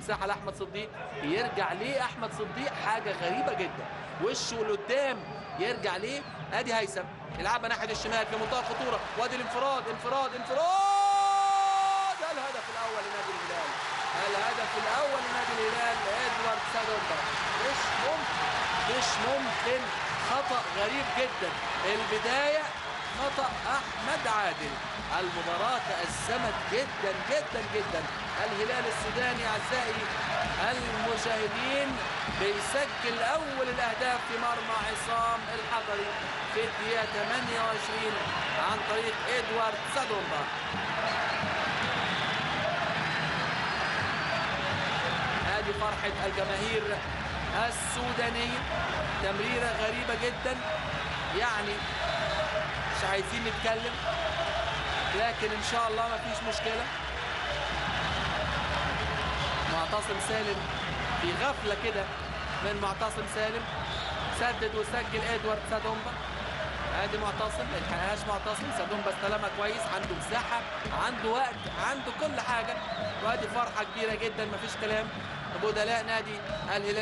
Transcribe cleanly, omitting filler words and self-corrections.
مساحة لاحمد صديق، يرجع ليه احمد صديق؟ حاجة غريبة جدا، وشه لقدام يرجع ليه؟ ادي هيثم يلعبها ناحية الشمال في منتهى الخطورة، وادي الانفراد انفراد انفراد، الهدف الاول لنادي الهلال، الهدف الاول لنادي الهلال ادوارد سادومبا. مش ممكن، مش ممكن، خطأ غريب جدا، البداية خطأ أحمد عادل. المباراة تأزمت جدا جدا جدا. الهلال السوداني أعزائي المشاهدين بيسجل أول الأهداف في مرمى عصام الحضري في الدقيقة 28 عن طريق إدوارد سادومبا. هذه فرحة الجماهير السودانية، تمريرة غريبة جدا، يعني مش عايزين نتكلم، لكن ان شاء الله مفيش مشكلة. معتصم سالم في غفلة كده من معتصم سالم، سدد وسجل ادوارد سادومبا. ادي معتصم، ما لحقهاش معتصم، سادومبا استلمها كويس، عنده مساحة، عنده وقت، عنده كل حاجة، وادي فرحة كبيرة جدا مفيش كلام. بدلاء نادي الهلال